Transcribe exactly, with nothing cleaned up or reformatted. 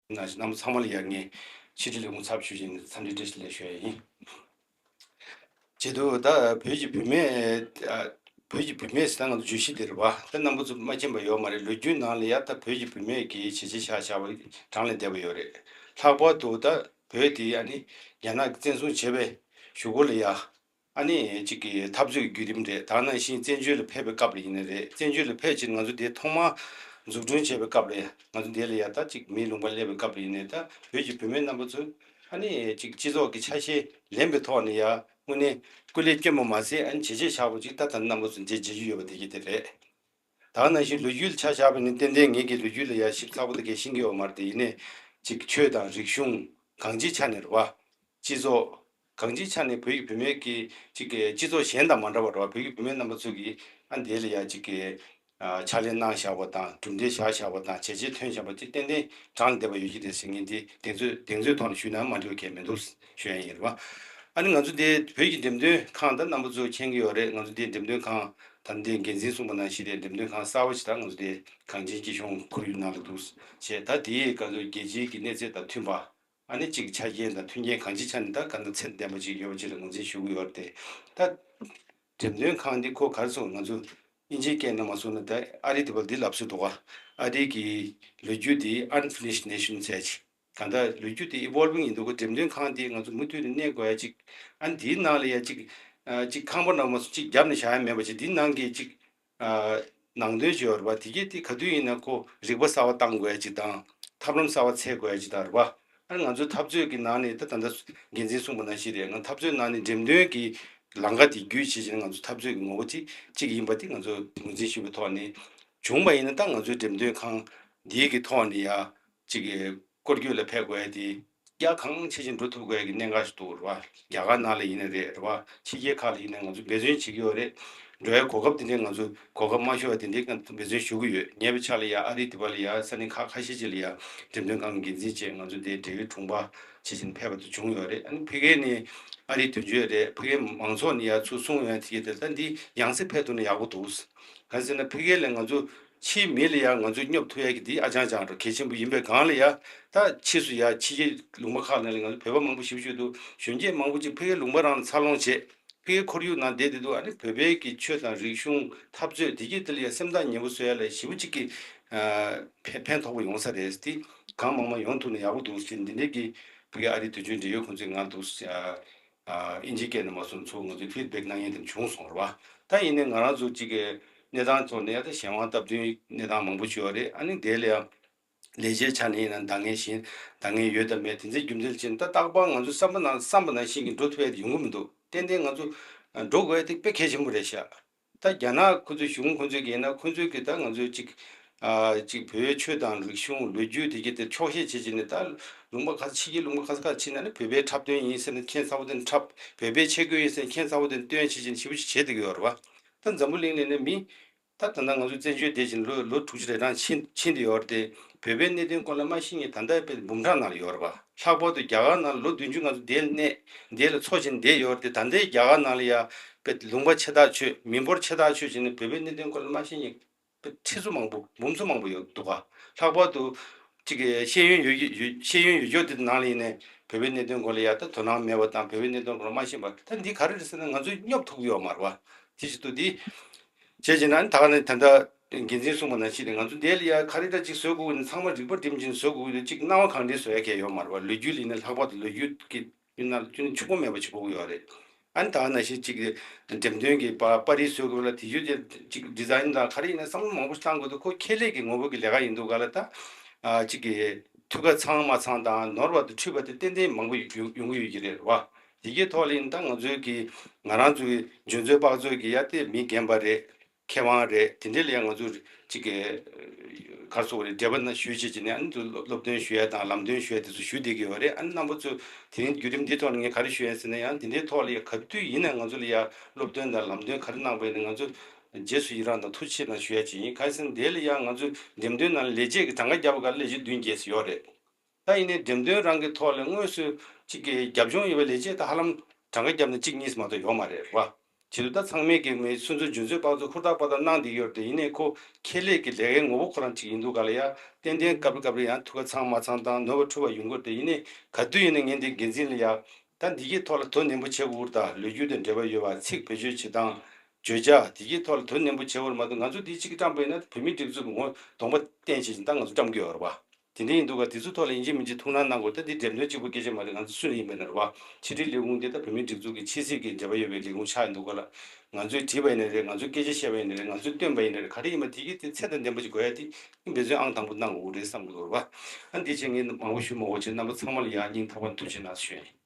ནང་བཞིན་རྣམ་པ་ཚང་མ་ལ་ཡང་ངས་ཕྱི་དྲིལ་ལས་ཁུངས་ཚབ་ཞུས་བཞིན་འཚམས་འདྲི་བཀྲ་ཤིས་བདེ་ལེགས་ཞུ་ཡ་ཡིན། བྱེད་དུ་ད་བོད་ཀྱི་བུད་མེད་ཨ། བོད་ཀྱི་བུད་མེད་ཟེར་ན་ང་ཚོ་བརྗོད་གཞི་འདི་རེད་བ། ད་རྣམ་པ་ཚོ་མ་མཁྱེན་པ་ཡོད་མ་རེད། ལོ་རྒྱུས་ནང་ལ་ཡ་ད་བོད་ཀྱི་བུད་མེད་ཀྱི་བྱས་རྗེས་བཞག་བཞག་པ་གྲངས་ལས་འདས་པ་ཡོད་རེད། ལྷག་པར་དུ་ད་བོད་དེ་ཨ་ནི་རྒྱ་ནག་གིས་བཙན་བཟུང་བྱས་པའི་གཞུག་གུ་ལ་ཡ། ཨ་ནི་གཅིག་གི་འཐབ་རྩོད་ཀྱི་བརྒྱུད་རིམ་རེད། ད་ནང་བཞིན་བཙན་བྱོལ་ལ་ཕེབས་པའི་སྐབས་ལ་ཡིན་ནའི་རེད། བཙན་བྱོལ་ལ་ཕེབས་ཕྱིན་ང་ཚོ་དེ་ཐོག་མར་འཛུགས་སྐྲུན་བྱས་པའི་སྐབས་ལ་ང་ཚོ་དེ་ལ་ཡ་ད་གཅིག་མིའི་ལུང་པར་སླེབས་པའི་སྐབས་ལ་ཡིན་ནའི་ད་བོད་ཀྱི་བུད་མེད་རྣམ་པ་ཚོས་ཨ་ནི་གཅིག་སྤྱི་ཚོགས་ཀྱི་ཆ་ཤས་ལེན་པའི་ཐོག་ནས་ཡ་དངོས་གནས་སྐུ་ལས་བསྐྱོན་པ་མ་ཟད་ཨ་ནི་བྱས་རྗེས་བཞག་པ་ཅིག་ད་ད་རྣམ་པ་ཚོ་མཇལ་མཇལ་རྒྱུ་ཡོད་པ་དེ་གི་དེ་རེད། ད་ག་ནང་བཞིན་ལོ་རྒྱུས་ལ་ཆ་བཞག་པ་ཡིན་ན་ཏན་ཏན་ངེད་ཀྱིས་ལོ་རྒྱུས་ལ་ཡ་ཞིབ་ཚགས་པོ་དེ་གས་ཤེས་ཀྱི་ཡོད་མ་རེད་དེ། ཡིན་ནའི་གཅིག་ཆོས་དང་རིག་གཞུང་གང་ཅིའི་ཆ་ནས་རེད་བ། སྤྱི་ཚོགས་གང་ཅིའི་ཆ་ནས་བོད་ཀྱི་བུད་མེད་ཀྱི་གཅིག་གི་སྤྱི་ཚོགས་གཞན་དང་མ་འདྲ་བ་རེད་བ། བོད་ཀྱི་བུད་མེད་རྣམ་པ་ཚོ་གིས་ཨ་འདི་ལ་ཡ་གཅིག་གི་ཨ་ཕྱག་ལས་གནང་བཞག་པ་དང་གྲུབ་འབྲས་བཞག་བཞག་པ་དང་བྱས་རྗེས་ཐོན་བཞག་པ་དེ་ཏན་ཏན་གྲངས་ལས་འདས་པ་ཡོད་ཀྱི་རེད་ཟེར་མཁན་དེ་གདེང་ཚོད་གདེང་ཚོད་ཐོག་ནས་ཞུས་ན་མ་འགྲིག་པ་གང་ཡང་མི་འདུག་ཞུ་ཡ་ཡིན་རེད་བ། ཨ་ནི་ང་ཚོ་དེ་བོད་ཀྱི་འགྲེམས་སྟོན་ཁང་ད་རྣམ་པ་ཚོ་མཁྱེན་གྱི་ཡོད་རེད། ང་ཚོ་དེ་འགྲེམས་སྟོན་ཁང་ད་འདི་འགན་འཛིན་གསུངས་པ་ནང་བཞིན་དེ་འགྲེམས་སྟོན་ཁང་གསར་པ་ཞིག་ད་ང་ཚོ་དེ་གངས་ཅན་སྐྱིད་གཤོངས་ཁོར་ཡུག་ནང་ལ་འདུག་བྱས། ད་དེ་ཡི་ག་ཚོད་རྒྱལ་སྤྱིའི་གི་གནས་ཚད་དང་མཐུན་པ། ཨ་ནི་གཅིག་ཆ་རྐྱེན་དང་མཐུན་རྐྱེན་གང་ཅིའི་ཆ་ནས་ད་ག་འདྲ་ཚད་ལྡན་པ་ཅིག་ཡོད་པ་ཅིག་ལ་ངོས་འཛིན་ཞུ་གི་ཡོད་རེད་དེ། ད་འགྲེམས་སྟོན་ཁང་འདི་ཁོ་ག་རེ་ཟེར་ང་ཚོ་དབྱིན་ཇིའི་སྐད་ནང་མ་སོང་ན་ད་ཨ་རི་དེ་བ་འདི་ལབ་སྲོལ་འདུག་ག་ཨ་རི་གི་ལོ་རྒྱུས་འདི་Unfinished Nation ཟེར་ཅིག་གང་ལྟར་ལོ་རྒྱུས་དེ་evolving ཡིན་འདུག་ག་འགྲེམས་སྟོན་ཁང་དེ་ང་ཚོ་མུ་མཐུད་ནས་གནས་དགོས་ཡ་ཅིག་ཨ་འདིའི་ནང་ལ་ཡ་ཅིག་ཨ་ཅིག་ཁང་པ་འདྲ་མ་སོང་ཅིག་བརྒྱབ་ནས་བཞག་ཡ་མེད་པ་ཅིག་འདིའི་ནང་གི་ཅིག་ཨ་ནང་དོན་ཅིག་ཡོད་རེད་པ། དེ་གས་དེ་ག་དུས་ཡིན་ན་ཁོ་རིག་པ་གསར་པ་བཏང་དགོས་ཡ་ཅིག་དང་ཐབས་ལམ་གསར་པ་འཚོལ་དགོས་ཡ་ཅིག་དང་རེད་པ། ཨ་ང་ཚོའི་འཐབ་རྩོད་ཀྱི་ནང་ནས་ད་ད་ལྟ་འགན་འཛིན་གསུངས་པ་ནང་བཞིན་རེད། ང་འཐབ་རྩོད་ནང་ནས་འགྲེམས་སྟོན་གྱི་ལམ་ཁ་དེ་བརྒྱུད་བྱས་བྱས་ང་ཚོ་འཐབ་རྩོད་ཀྱི་ངོ་བོ་དེ་གཅིག་ཡིན་པ་དེ་ང་ཚོ་ངོས་འཛིན་ཞུས་པའི་ཐོག་ནས་བྱུང་བ་ཡིན་ན་ད་ང་ཚོའི་འགྲེམས་སྟོན་ཁང་འདིའི་གི་ཐོག་ནས་ཡ་ཅིག་སྐོར་སྐྱོད་ལ་ཕེབས་དགོས་ཡ་དེ་རྒྱ་གང་ཆེ་ཆེ་འགྲོ་ཐུབ་དགོས་ཡ་གི་གནད་འགག་ཞིག་འདུག་རེད་བ། རྒྱ་གར་ནང་ལ་ཡིན་ན་རེད་རེད་བ། ཕྱི་རྒྱལ་ཁག་ལ་ཡིན་ན་ང་ཚོ་འབད་བརྩོན་བྱེད་ཀྱི་ཡོད་རེད། འགྲོ་ཡ་གོ་སྐབས་དེ་འདྲའི་ང་ཚོ་གོ་སྐབས་མ་ཤོར་བ་དེ་འདྲའི་ང་ཚོ་འབད་བརྩོན་ཞུ་གི་ཡོད། ཉེ་བའི་ཆར་ལ་ཡ་ཨ་རིའི་དེ་བ་ལ་ཡ་ས་གནས་ཁག་ཁ་ཤས་ཅིག་ལ་ཡ་འགྲེམས་སྟོན་ཁང་འགན་འཛིན་བྱས་ང་ཚོ་དེ་འབྲེལ་ཡོད་དྲུང་པ་ཆེ་ཆེན་ཕེབས་པ་དེ་བྱུང་ཡོད་རེད། ཨ་ནི་ཕ་གིར་ནས་ཨ་རིའི་དོན་གཅོད་རེད། ཕ་གིའི་མང་ཚོགས་ནས་ཡ་ཚུར་གསུངས་ཡོད་དེ་གས་དེ་ད་འདི་ཡང་སེ་ཕེབས་ཐུབ་ན་ཡག་པོ་འདུག་གང་ཟེར་ན་ཕ་གི་ལ་ང་ཚོ་ཕྱིའི་མི་ལ་ཡང་ང་ཚོས་སྙོབ་ཐུབ་ཡ་གི་དེ་ཨ་ཅང་ཅང་རུ་གལ་ཆེན་པོ་ཡིན་པའི་སྒང་ལ་ཡ། ད་ཕྱིས་སུ་ཡ་ཕྱི་རྒྱལ་ལུང་པ་ཁག་ནང་ལ་ང་ཚོ་བོད་པ་མང་པོ་ཞིབ་ཞུ་འདུག་གཞོན་སྐྱེས་མང་པོ་ཅིག་ཕ་གི་ལུང་པ་རང་ལ་འཚར་ལོངས་བྱས། ཕ་གི་ཁོར་ཡུག་ནང་བསྡད་བསྡད་འདུག་ཨ་ནི་བོད་པའི་གི་ཆོས་དང་རིག་གཞུང་འཐབ་རྩོད་དེ་གའི་དེ་ལ་ཡ་སེམས་ཐག་ཉེ་པོ་བཟོ་ཡ་ལ་ཞེ་པོ་ཅིག་གི་ཕན་ཕན་ཐོགས་པོ་ཡོང་ས་རེད། དེ་གང་མང་མང་ཡོང་ཐུབ་ན་ཡག་པོ་འདུག་ཟེར་འདི་འདྲའི་གི་ཕ་གི་ཨ་རིའི་དོན་གཅོད་འབྲེལ་ཡོད་ཁོང་ཚོས་ང་ལ་འདུག་ཨ་དབྱིན་ཇིའི་སྐད་ནས་མ་སོང་ཚུར་ང་ཚོས་ཕིཌ་བེག་གནང་མཁན་དེ་བྱུང་སོང་རེད་བ། ད་ཡིན་ནའི་ང་རང་ཚོ་གཅིག་གི་གནས་སྟངས་ཐོག་ནས་ཡང་ད་གཞན་དབང་སྟབས་བསྟུན་གནས་སྟངས་མང་པོ་ཞིག་ཡོད་རེད། ཨ་ནི་དེ་ལ་ཡང་ལས་བྱེད་ཆ་ནས་ཡིན་ན་འདང་ངེས་བཞིན་འདང་ངེས་ཡོད་དམ་མེད་དེ་ཚོའི་རྒྱུ་མཚན་ཅི་ཡིན་ད་རྟག་པར་ང་ཚོ་བསམ་པ་ནང་བསམ་པ་ནང་བཞིན་གྱི་འགྲོ་ཐུབ་ཡ་དེ་ཡོང་གི་མི་འདུག་ཏན་ཏན་ང་ཚོ་འགྲོ་དགོས་ཡ་དེ་དཔེ་གལ་ཆེན་པོ་རེད་ཤག་ད་རྒྱ་ནག་ཁོ་ཚོའི་གཞུང་ཁོ་ཚོའི་གི་ཡིན་ན་ཁོ་ཚོའི་གི་ད་ང་ཚོའི་གཅིག་ཨ་གཅིག་བོད་ཆོས་དང་རིག་གཞུང་ལོ་རྒྱུས་དེ་གི་དེ་འཁྱོག་བཤད་བྱེད་ཀྱི་ནི་ད་ལུང་པ་ཁ་ཕྱི་རྒྱལ་ལུང་པ་ཁ་ཁ་ཕྱིན་ན་ནི་བོད་པའི་འཁྲབ་སྟོན་ཡིན་ཟེར་ནས་ཁྱེད་ཚ་བོ་དེ་ནི་འཁྲབ་བོད་པའི་ཆས་གོས་ཡིན་ཟེར་ནས་ཁྱེད་ཚ་བོ་དེ་ནི་སྟོན་བྱེད་ཀྱི་ནི་ཞེ་པོ་ཅིག་བྱེད་བསྡད་ཀྱི་ཡོད་རེད་བ། ད་འཛམ་བུ་གླིང་ནས་ནི་མི་ད་ད་ལྟ་ང་ཚོ་བཙན་བྱོལ་བསྡད་ཀྱི་ནི་ལོ་ལོ་དྲུག་ཅུ་རེ་གྲངས་ཕྱིན་ཕྱིན་བསྡད་ཡོད་རེད་དེ། བོད་པའི་གནད་དོན་སྐོར་ལ་མ་ཤེས་མཁན་ད་ལྟ་དཔེ་འབུམ་ཕྲག་ནང་ལ་ཡོད་རེད་བ། ལྷག་པར་དུ་རྒྱ་གར་ནང་ལ་ལོ་བདུན་ཅུ་ང་ཚོ་འདིར་གནས་འདིར་ལ་འཚོ་བཞིན་བསྡད་ཡོད་རེད་དེ། ད་ལྟའི་རྒྱ་གར་ནང་ལ་ཡ་དཔེ་ལུང་པ་ཆེ་ཐག་ཆོད་མི་འབོར་ཆེ་ཐག་ཆོད་ཀྱི་ནི་བོད་པའི་གནད་དོན་སྐོར་ལ་མ་ཤེས་མཁན་ཁྲི་ཚོ་མང་པོ་འབུམ་ཚོ་མང་པོ་ཡོད་འདུག་ག་ལྷག་པར་དུ་གཅིག་གི་ཤེས་ཡོན་ཡོད་ཡོད་ཤེས་ཡོན་ཡོད་ཆོག་དེ་ནང་ལ་ཡིན་ནའི་བོད་པའི་གནད་དོན་སྐོར་ལ་ཡ་ད་དོ་སྣང་མེད་པ་དང་བོད་པའི་གནད་དོན་སྐོར་ལ་མ་ཤེས་པ་ད་འདི་ག་རེ་རེད་ཟེར་ན་ང་ཚོས་སྙོབ་ཐུབ་ཀྱི་ཡོད་མ་རེད་བ། དེ་བཞིན་དུ་འདི་བྱས་ཙང་ད་ག་ནས་ད་ལྟ་འགན་འཛིན་གསུངས་པ་ནང་བཞིན་ང་ཚོ་འདི་ལ་ཡ་ག་རེ་ད་ཅིག་བཟོ་དགོས་ཀྱི་ཚང་མ་རིག་པ་སྒྲིམ་བཞིན་བཟོ་དགོས་ཀྱི་ཅིག་སྣང་བ་གང་འདྲ་བཟོ་ཡ་གལ་ཡོད་མ་རེད་བ། ལོ་རྒྱུས་ལ་ཡིན་ན་ལྷག་པར་དུ་ལོ་རྒྱུས་ཀྱི། ཡིན་ན་ཅུང་འཕྱུག་པོ་མེད་པ་ཅིག་དགོས་ཀྱི་ཡོད་རེད། ཨ་ནི་ད་ག་ནང་བཞིན་ཅིག་འགྲེམས་སྟོན་གྱི་པ་པར་རིས་བཟོ་དགོས་ལ་དེ་ཡོད་ཅིག་ཌི་ཛའིན་དང་ག་རེ་ཡིན་ན་བསམ་བློ་མང་པོ་ཞིག་བཏང་དགོས་འདུག་ཁོ་ཁྱད་ལས་ཀྱི་ངོ་བོ་གི་ལས་ཀ་ཡིན་འདུག་ག་ལ་ད་ཨ་ཅིག་གི་འཐུས་ཀ་ཚང་མ་ཚང་དང་ནོར་བ་དང་འཁྲུལ་བ་དེ་ཏན་ཏན་མང་པོ་ཡོང་ཡོང་གི་ཡོད་ཀྱི་རེད་བ། དེ་གའི་ཐོག་ལ་ཡིན་ད་ང་ཚོའི་གི་ང་རང་ཚོའི་འཇོན་ཚོད་དཔག་ཚོད་ཀྱི་ཡ་དེ་མི་རྒན་པ་རེད། མཁས་དབང་རེད། དེ་འདྲའི་ལ་ཡང་ང་ཚོ་གཅིག་གི་ག་རེ་ཟེར་དགོས་རེད། འབྲེལ་བ་ན་ཞུས་བྱས་བྱས་ནས་ཨ་ནི་ཚོ་སློབ་སྟོན་ཞུ་ཡ་དང་ལམ་སྟོན་ཞུ་ཡ་དེ་ཚོ་ཞུ་བསྡད་ཀྱི་ཡོད་རེད། ཨ་ནི་རྣམ་པ་ཚོ་དེ་རིང་བརྒྱུད་རིམ་འདི་ཐོག་ནས་ངས་ག་རེ་ཞུ་ཡ་ཟེར་ན་ཡང་དེ་འདྲའི་ཐོག་ལ་ཡ་ག་དུས་ཡིན་ན་ང་ཚོ་ལ་ཡ་སློབ་སྟོན་དང་ལམ་སྟོན་ག་རེ་གནང་པ་ཡིན་ན་ང་ཚོ་རྗེས་སུ་ཡི་རངས་དང་ཐུགས་རྗེ་ཆེ་གནང་ཞུ་ཡ་ཅིག་ཡིན། ག་རེ་ཟེར་ན་དེ་ལ་ཡ་ང་ཚོ་འགྲེམས་སྟོན་ནང་ལ་ལས་བྱེད་ཀྱི་གྲངས་ཀ་བརྒྱབ་པ་ག་ལ་ལས་བྱེད་བདུན་བརྒྱད་ཙམ་ཡོད་རེད། ད་ཡིན་ནའི་འགྲེམས་སྟོན་རང་གི་ཐོག་ལ་དངོས་སུ་གཅིག་གི་རྒྱབ་ལྗོངས་ཡོད་པའི་ལས་བྱེད་ད་ཧ་ལམ་གྲངས་ཀ་བརྒྱབ་ན་གཅིག་གཉིས་མ་གཏོགས་ཡོད་མ་རེད་བ། བྱེད་དུ་ད་ཚང་མས་ཀྱི་མི་སོ་སོའི་འཇོན་ཚོད་དཔག་ཚོད་ཧུར་ཐག་པ་ཐག་གནང་བསྡད་ཡོད་རེད། དེ་ཡིན་ནའི་ཁོ་ཁེ་ལས་ཀྱི་ལས་ཀའི་ངོ་བོ་ཁོ་རང་གཅིག་ཡིན་འདུག་ག་ལ། ཡ་ཏན་ཏན་སྐབས་རེ་སྐབས་རེ་ཡང་ཐུགས་ཁ་ཚང་མ་ཚང་དང་ནོར་བ་འཁྲུལ་བ་ཡོང་གི་རེད། དེ་ཡིན་ནའི་ག་དུས་ཡིན་ན་ངས་འདི་འགན་འཛིན་ལ་ཡ་ད་འདི་གའི་ཐོག་ལ་དོ་ནན་པོ་བྱེད་དགོས་ད། ལོ་རྒྱུས་དང་འབྲེལ་བ་ཡོད་པ་ཚིག་བེད་སྤྱོད་བྱེད་སྟངས་བརྗོད་བྱ་འདི་གའི་ཐོག་ལ་དོ་ནན་པོ་བྱེད་དགོས་མ་གཏོགས། ང་ཚོ་འདི་གཅིག་བཀྲམ་པ་ཡིན་ན་བོད་མིའི་སྒྲིག་འཛུགས་ཀྱི་ངོ་གདོང་པ་བསྟན་བྱས་ད་ང་ཚོ་བཀྲམ་གི་ཡོད་རེད་པ། དེ་འདྲ་ཡིན་འདུག་ག་དེ་ཚོ་ཐོག་ལ་ཡིན་གཅིག་མིན་གཅིག་ཐུགས་སྣང་གནང་དགོས། ད་འདི་འགྲེམས་སྟོན་གཅིག་པུ་སྐད་ཆ་མ་རེད། ང་ཚོ་སུ་ནས་ཡིན་པ་ཡིན་ན་རེད་པ། ཕྱི་དྲིལ་ལས་ཁུངས་དེ་ད་བོད་མིའི་སྒྲིག་འཛུགས་ཀྱི་ཆེས་སྲིད་ཀྱི་འབྲེལ་བ་ཡོད་པའི་ལས་ཁུངས་ཆགས་ཡིན་འདུག་ག་ལ། ང་ཚོས་བྲིས་པ་ཡིན་ན་རེད། ང་ཚོས་སྐད་ཆ་བཤད་པ་ཡིན་ན་རེད། ང་ཚོས་སྟོན་པ་ཡིན་ན་རེད། ག་རེ་ཡིན་པ་དེ་གི་དེ་ཚད་དང་ལྡན་པ་ཞིག་དགོས་ཡ་དེ་འབད་བརྩོན་ཨང་དང་པོ་གནང་དགོས་རེད་བསམ་གི་འདུག་རེད་པ། ཨ་འདི་བྱས་ངས་མང་པོ་ཞུ་མ་དགོས་བྱས། རྣམ་པ་ཚང་མ་ལ་ཡང་སྙིང་ཐག་པ་ནས་ཐུགས་རྗེ་གནང་ཞུ་ཡ་ཡིན།